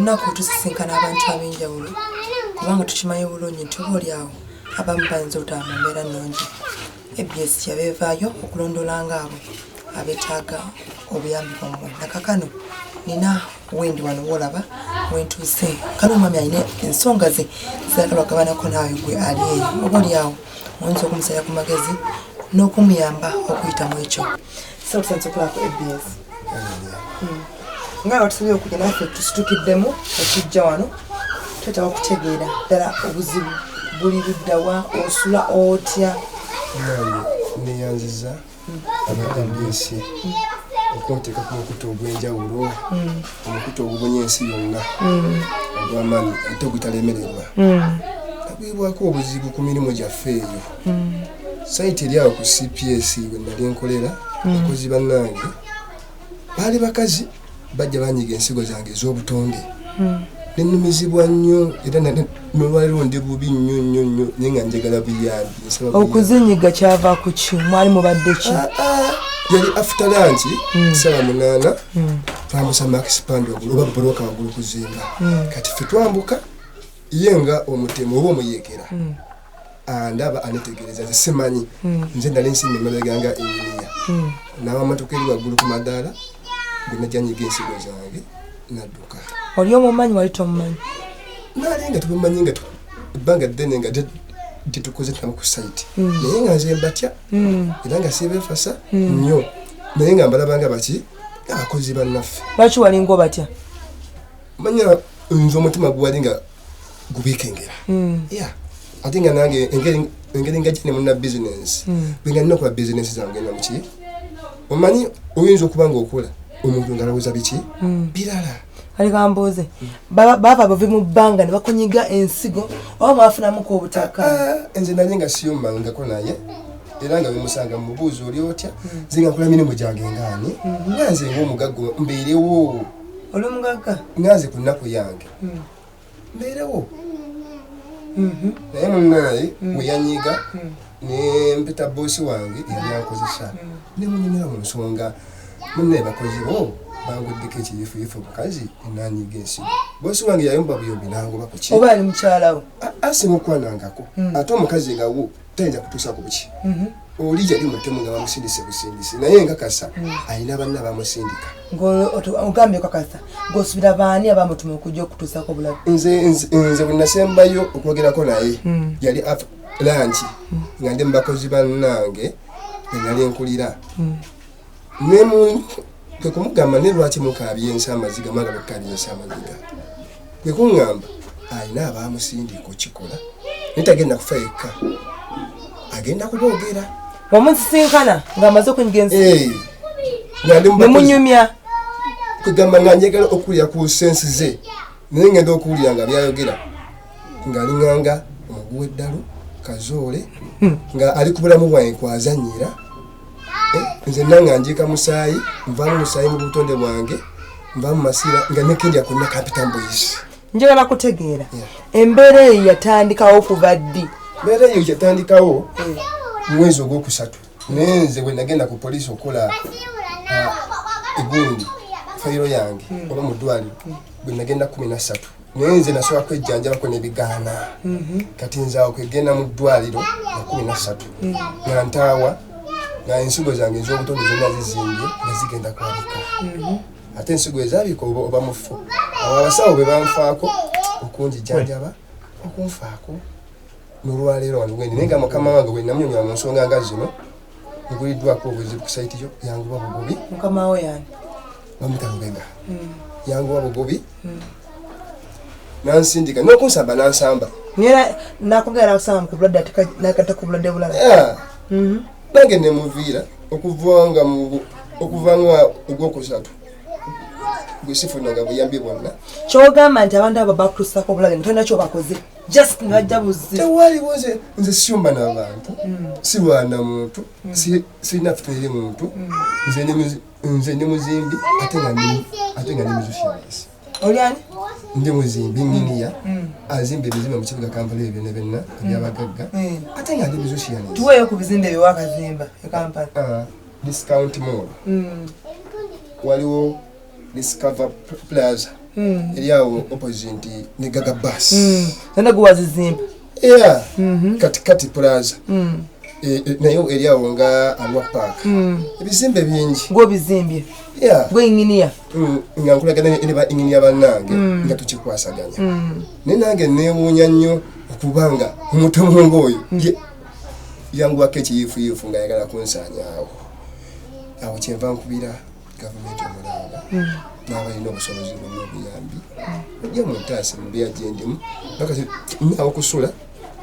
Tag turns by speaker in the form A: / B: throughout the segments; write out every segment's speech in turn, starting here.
A: Lunaku tusisinkana abantu ab'enjawulo kubanga tukimanyi bulungi nti oba oli awo abamu bayinza obutaba mu mbeera nnungi. ABS kyeyava evaayo okulondoola ng'abo abeetaaga obuyambi bwammwe. Nakakano nina wendi wano wolaba wentuuse kale omwami alina ensonga ze zayagala okugabanako naawe gwe ali eyo oba oli awo oyinza okumusalira ku magezi n'okumuyamba okuyita mu ekyo. So tusanze okulaba ku ABS. Nga watusabye okujja naffe tusitukiddemu okujja wano twetaaga okutegeera ddala obuzibu buli luddawa osula otya.
B: Nange neyanziza aba ABS okunteeka ku mukutu ogw'enjawulo, omukutu ogubunye ensi yonna, ogw'amaanyi ate ogutalemererwa. Nagwibwako obuzibu ku mirimu gyaffe eyo site eri awo ku CPS we nali nkolera. Abakozi bannange baali bakazi, bajja banyiga ensigo zange ez'obutonde, nenumizibwa nnyo era nolwaliro ndi bubi nnyo nnyo nnyo, naye nga njagala buyambi, nsaba buyambi.
A: Okuzinyiga kyava ku ki? Mwali mubadde ki?
B: Yali after lunch, 8:00, twamusa maxpand waggulu oba buloka waggulu kuzimba. Kati ffe twambuka, ye nga omutemu oba omuyeekera andaba anetegereza, nze simanyi. Nze nali nsimba emabega nga engineer, nawamatuka eri waggulu ku madaala gwe najjanyiga ensigo zange nadduka.
A: Oli omumanyi, wali tomumanyi?
B: Naali nga tubamanyi nga ebbanga ddene nga tetukoze nabo ku site, naye nga nze mbatya era nga sibeefasa nnyo, naye nga mbalaba nga baki abakozi bannaffe.
A: Lwaki walinga obatya?
B: Manya nze omutima gwali nga gubikengera ya, ate nga nange engeri nga gine muna bizinensi, bwe nga nina okuba bizinensi zange ngenda muki, omanyi oyinza okuba nga okola omuntu nga alowooza biki birala.
A: Kale kambuuze, baava buvi mu bbanga ne bakunyiga ensigo oba mwafunamuko obutaka?
B: Ah, nze nali nga siyomangako naye, era nga bemusanga mubuuzi oli otya, nze nga nkola mirimu gyange ngaani, nga nze ngaomugagga mbeerewo.
A: Oli omugagga?
B: Nga nze ku nnaku yange mbeerewo, naye munaye weyanyiga nempita boosi wange eyali ankozesa nemunyumira mu nsonga, munaye bakozi bo banguddeko ekiyifuyifu, omukazi enanyiga ensigo. Boosi wange yayomba buyombi nangoba kuki.
A: Oba ali mukyalawo?
B: Asinga okwanangako, ate omukazi nga wo tayinza kutuusa ku buki. Oli yali mutemu nga bamusindise busindisi, naye nkakasa alina banna bamusindika.
A: Ogambye okakasa, ng'osubira baani abamutuma okujja okutuusako obulabe?
B: Nze bwe nasembayo okwogerako naye yali lunch, nga ndi mubakozi bannange enali nkulira, nemu kwe kumugamba ne lwaki mukaabya ensi amaziga, mwagala okukaabya ensi amaziga? Kwe kuŋŋamba alina abamusindika okikola, naye tagenda kufa yekka, agenda kuboogera.
A: Wamusisinkana ng'amaze okunyiga ensi?
B: Eh, nga ndi mu bakozi.
A: Nemunyumya?
B: Kugamba nga njagala okuwulira ku sensi ze, naye ngenda okuwulira nga byayogera ng'alinganga omuguwa eddalu kazoole, nga ali ku bulamu bwange kwazanyira. Eh, nze nanga njiika musaayi, nvaamu musaayi mu butonde bwange, nvaamu masira nga nekendya konna kampita mbuyisi.
A: Njagala kutegeera, embeera eyo yatandikawo kuva ddi?
B: Mbeera eyo yatandikawo mu mwezi ogwokusatu, naye nze bwe nagenda ku poliisi okukola egundi fayiro yange oba mu ddwaliro bwe nagenda 13, naye nze nasobola kwejjanjabako nebigaana. Kati nze awo kwegenda mu ddwaliro nga 13, nga ntaawa, nga ensigo zange ez'obutonde zonna zizimbye nga zigenda kwabika, ate ensigo ezabika oba mufu. Awo abasawo bwe banfaako okunjijanjaba, okunfaako nolwaleero wano wendi, naye nga mukama wange bwe namunyonyola mu nsonga nga zino, nguliddwako obuzibu ku site yo, yanguba bugubi.
A: Mukama wo yani?
B: Bamuta Lubega. Yanguba bugubi nansindika n'okunsamba nansamba.
A: Nera nakugera nakusanga ku bulwadde ate nagatta ku bulwadde bulala?
B: Yeah. Nange nemuviira okuva nga ogwokusatu gwe sifunanga buyambi bwonna.
A: Kyogamba nti abantu abo bakutusako obulabe nga tolina kyobakoze, just nga bajja buzi?
B: Tewaliwo. Nze siyomba n'abantu, sirwana muntu, sirina fitina eri muntu. Nze ndi muzimbi, ate nga ndi musicians.
A: Oli ani?
B: Ndi muzimbi, nginiya azimba ebizimbe mu kibuga Kampala ebyo byonna byonna ebyabagagga, ate nga ndi musician.
A: Tuweeyo ku bizimbe byewakazimba e Kampala.
B: Ah, Discount Mall, waliwo Discover Plaza. Eri awo opposite ne Gaga Bus.
A: Zonna gwe wazizimba?
B: Yeah. Kati kati plaza. Naye eri awo nga Arua Park. Ebizimbe bingi.
A: Gwe obizimbye?
B: Yeah.
A: Gwe inginiya?
B: Nga nkolagana ne ba inginiya bannange nga tukikwasaganya. Naye nange neewuunya nnyo okubanga omutemu ng'oyo yanguwako ekiyiifuyiifu ng'ayagala kunsaanyaawo. Awo kyenva nkubira gavumenti omulanga n'abalina obusobozi bwonna obuyambi ojja muntaase mu mbeera gye ndimu. Bakati naawo kusula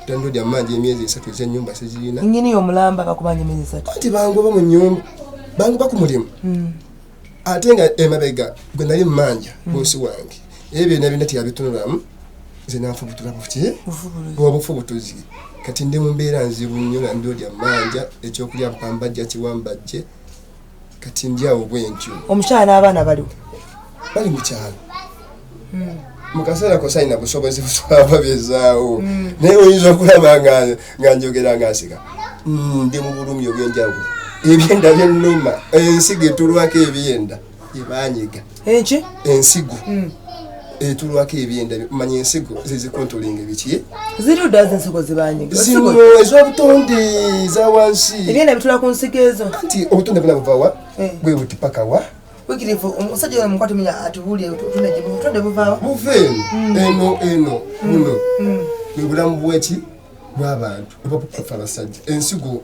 B: landlord ammanja emyezi 3 ez'ennyumba sizirina.
A: Inginiya omulamba bakubanja emyezi 3?
B: Anti bangoba mu nnyumba, bangoba ku mulimu, ate nga emabega gwe nali mmanja boosi wange ebyo byonna byonna teyabitunulamu, nze nanfubutula buki obufubutuzi. Kati ndi mu mbeera nzibu nnyo, landlord ammanja ekyokulya mpambajja kiwambajje, kati ndi awo bwentyo.
A: Omukyala n'abaana baliwo?
B: Bali mu kyalo. Mu kaseera ko salina busobozi busobola babezaawo, naye oyinza okulaba nga njogera nga nseka. Ndi mu bulumi obwenjawulo, ebyenda byennuma, ensigo etulwako ebyenda ebanyiga.
A: Enki?
B: Ensigo etulwako ebyenda. Manya ensigo zezikontrolinga ebiki.
A: Ziri uddazi ensigo zibanyiga?
B: Zino ez'obutonde eza wansi.
A: Ebyenda bitula ku nsigo ezo?
B: Nti obutonde buna buvawa?
A: Eh.
B: Bwe buti paka wa?
A: Wikirivu omusajja oyo mukwate munya atubuulire obutonde buvaawa.
B: Buva eno eno eno, buno bwe bulamu bweki bw'abantu oba bukufa abasajja. Ensigo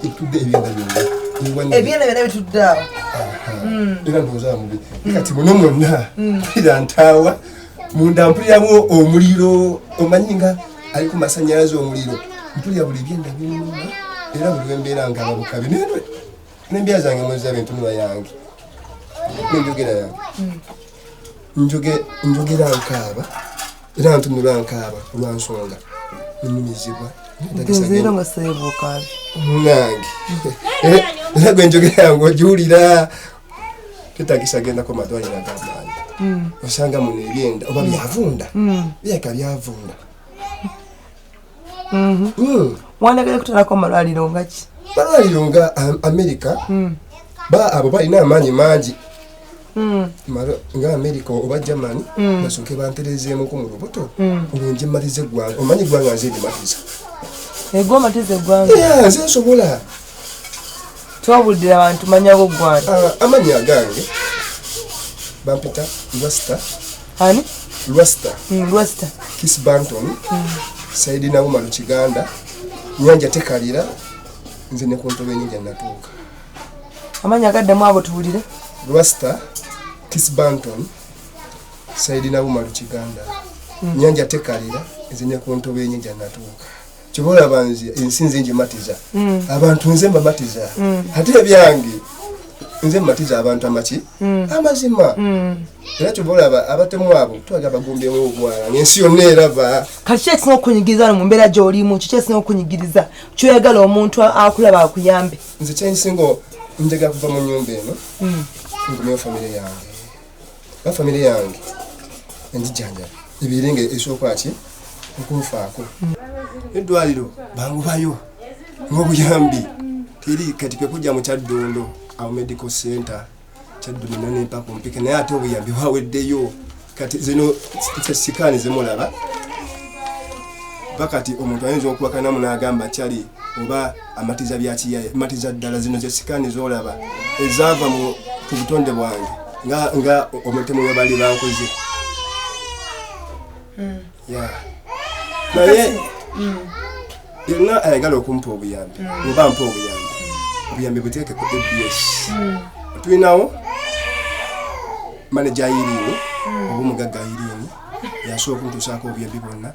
B: etudde ebyenda byonna ewanyiga.
A: Ebyenda byonna bitudde awo?
B: Aha. Era ndowooza mubi kati muno mwonna mpulira ntaawa munda, mpuliramu omuliro, omanyi nga ali ku masanyalaze omuliro, mpulira buli byenda binnuma era buli wembeera nga babukabi nembeera zange muzaba entunula yange nenjogera yange. Njogera nkaaba era ntunula nkaaba olwa nsonga nnumizibwa.
A: Nze era nga seebuukabi.
B: Munange, era gwe njogera yange ogiwulira, tetagisa gendako malwaliro agamaanyi, osanga muno ebyenda oba byavunda, byeka byavunda.
A: Wandagala kutalako malwaliro nga ki?
B: Malwaliro nga America, ba abo balina amaanyi mangi. Nga America oba Germany, basooke banterezeemuku mu lubuto, olwo njemaliza eggwanga. Omanyi eggwanga nze ndimatiza.
A: Egwamatiza eggwanga?
B: Yeah, nze nsobola.
A: Twabulidde abantu manyago ggwanga.
B: Ah, amannya agange bampita Lwasta.
A: Ani?
B: Lwasta.
A: Lwasta.
B: Kis Banton Saidi Nawuma Lukiganda, nyanja tekalira, nze ne ku ntobo enyinja natuuka.
A: Amanya agaddemu abo tuwulire.
B: Lwasta Kis Banton Saidi Nawuma Lukiganda, nyanja tekalira, nze ne ku ntobo enyinja natuuka. Kyoba olaba nze ensi nze njematiza abantu, nze mbamatiza, ate ebyange nze mbatiza abantu amaki amazima. Era kyoba olaba abatemu abo twaga bagumbyemu obwala ngaensi yonna eraba.
A: Kati ki ekisinga okukunyigiriza wano mu mbeera gy'olimu? Kiki ekisinga okukunyigiriza kyoyagala omuntu akulaba akuyambe?
B: Nze kyensinga, njagala kuva mu nyumba eno ngumyewo famire yange, ba famire yange enjijanjabi ebiire nga esooka ki okunfaako. Eddwaliro bangubayo ng'obuyambi teri, kati kwe kujja mu Kyaddondo awo medical center Kyaddondo nanempa kumpika, naye ate obuyambi bwaweddeyo. Kati zino sikaani zemulaba bakati omuntu ayinza okuwakanamu n'agamba kyali oba amatiza byakiyaye matiza ddala. Zino ze sikaani zolaba ezaava ku butonde bwange nga omutemu we bali bankoze. Ya. Naye yenna ayagala okumpa obuyambi oba mpa obuyambi, obuyambi buteeke ku ABS. Tulinawo manager Irini oba omugagga Irini yasobola okuntuusaako obuyambi bwonna.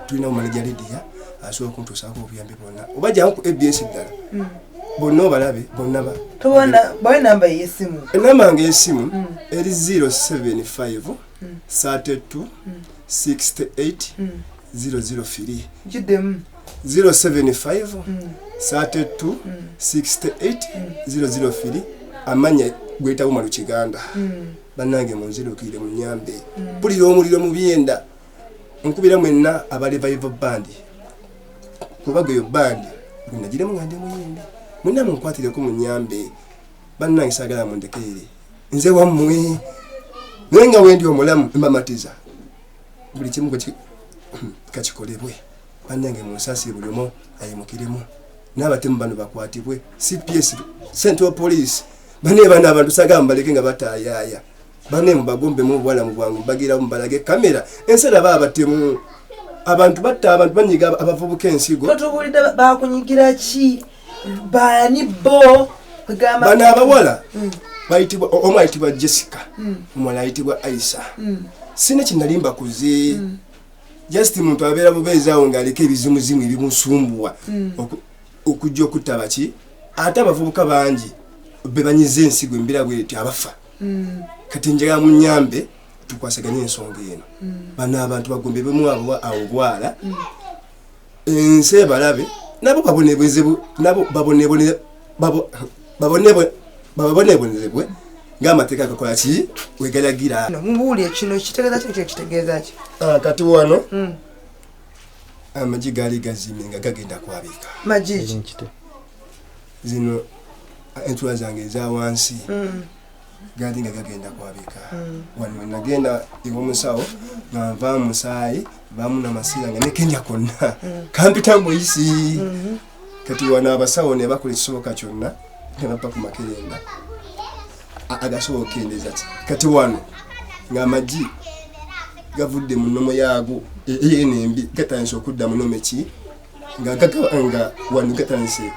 B: Tulinawo manager Lydia asobola okuntuusaako obuyambi bwonna, oba jangu ku ABS ddala bonna obalabe bonna
A: Bawe namba ey'essimu.
B: Enamba yange y'essimu eri 075 32 68 003.
A: Kiddemu.
B: 075 32 68 003. Amanya gwetawo Malu Kiganda. Bannange munzirukire munyambe, mpulira omuliro mu byenda. Nkubira mwenna aba Revival Band, kubaga eyo band gwenagiremu nga ndi muyimbi, mwenna munkwatireko munyambe. Bannange saagala mundekeere, nze wammwe. Naye nga wendi omulamu mbamatiza buli kimu kakikolebwe. Bannange munsasi, buli omu ayimukiremu n'abatemu bano bakwatibwe. CPS, Central Police, bane bano abantu sagamba mbaleke nga bataayaaya. Bane mubagombemu obuwala mu bwangu, mbagirawo mubalage kamera ensi eraba abatemu. Abantu batta abantu, banyiga abavubuka ensigo.
A: Totubuulidde bakunyigira ki, baani bo? Kwegamba
B: Bano abawala bayitibwa, omu ayitibwa Jessica, omulala ayitibwa Aisa. Sina kyenali mbakuze, just muntu abeera bubeezi awo ng'aleka ebizimuzimu ebimusumbuwa okujja okutta baki. Ate abavubuka bangi be banyiza ensigo embeera bweti abafa. Kati njagala munyambe tukwasaganye ensonga eno. Bano abantu bagombebwemu awo bwala, ensi ebalabe, nabo babonebwezebwe, nabo babonebonezebwe ng'amateeka agakola ki wegalagira.
A: Mubuulire, kino kitegeeza ki? Kino kitegeeza ki?
B: Ah, kati wano amagi gaali gazimye nga gagenda kwabika.
A: Magi ki?
B: Zino entula zange eza wansi gaali nga gagenda kwabika. Wano nagenda ew'omusawo nga nva musaayi, vaamu namasira nga nekenya konna kampita muyisi. Kati wano abasawo ne bakola ekisoboka kyonna ne bapa ku makerenda agasobola okukendeeza ki. Kati wano ng'amagi gavudde mu nnomo yaago eyeno embi, gatandise okudda mu nnomo ki nga nga wano gatandise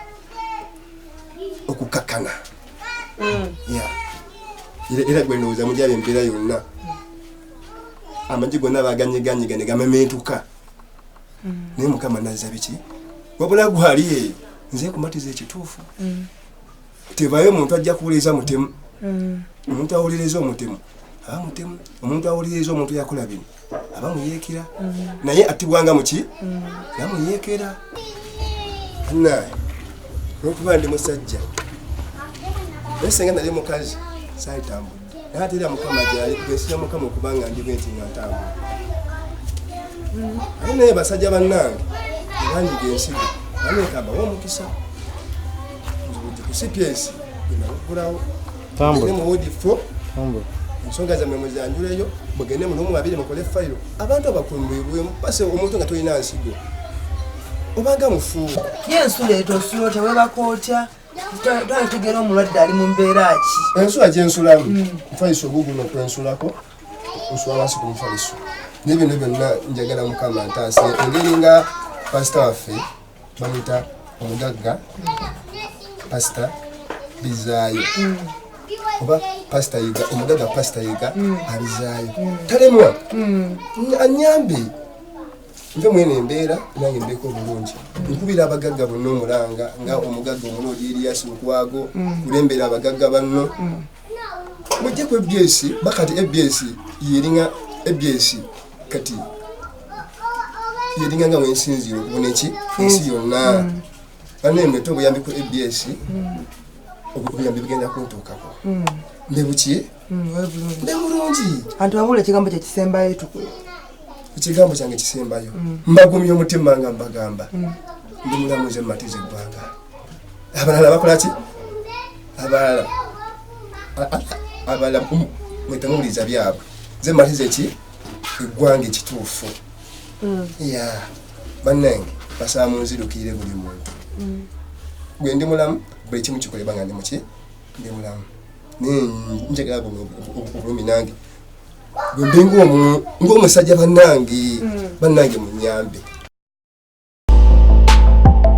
B: okukakkana. Ya, era gwe ndowooza mujaba embeera yonna, amagi gonna baganyiganyiga ne gamementuka, naye Mukama nazza biki. Wabula gwali eyo nze nkumatiza ekituufu, tevayo omuntu ajja kuwuliriza mutemu. Omuntu awuliriza omutemu aba mutemu, omuntu awuliriza omuntu yakola bino aba muyeekera, naye attibwanga muki nga muyeekera. Naye olwokuba ndi musajja, naye senga nali mukazi saalitambudde. Naye ate era Mukama gyali, gwesiga Mukama okuba nga ndi bwenti nga ntambula. Ate naye basajja bannange ebanyiga ensigo, banekamba omukisa nzubudde ku CPS enawugulawo
C: Tambula.
B: mu ward 4.
C: Tambula.
B: Ensonga zammwe muzanjuleyo, mugende munomu babiri mukole fayiro, abantu abakumbibwemu base. Omuntu nga tolina nsigo obanga mufu.
A: Ye ensula eto osula otya? Webaka otya? Twalitegeera omulwadde ali mu mbeera ki?
B: Ensula gyensulamu, mufaliso oguguno kwensulako, nsula wansi ku mufaliso. Naye bino byonna njagala Mukama ntaase. Engeri nga pasita waffe bamuyita omugagga Pasita Bizaayo oba Pasita Yiga, omugagga Pasita Yiga abizaayo talemwa, anyambe nve mwene embeera nange mbeeko obulungi. Nkubira abagagga bonna omulanga nga omugagga omulodi Erias Lukwago, kulembera abagagga banno mujje ku ABS. Bakati ABS yeringa ABS kati yeringa nga wensinziira okubona eki ensi yonna. Bannembe obuyambi ku ABS, obuyambi bugenda kuntuukako, mbe buki, mbe bulungi.
A: Anti wabula ekigambo kyekisembayo tukule.
B: Ekigambo kyange kisembayo, mbagumya omutima nga mbagamba ndi mulamuzi mumatiza eggwanga. Abalala bakola ki? Abalala abalala mwetemuwuliza byabwe, nze matiza eki eggwanga ekituufu. Ya bannange, basaba munzirukirire buli muntu. Gwe ndi mulamu, buli kimu kikolebwa nga ndi muki, ndi mulamu. Naye njagala buno obulumi nange bwe mbe ng'omusajja. Bannange, bannange munyambe.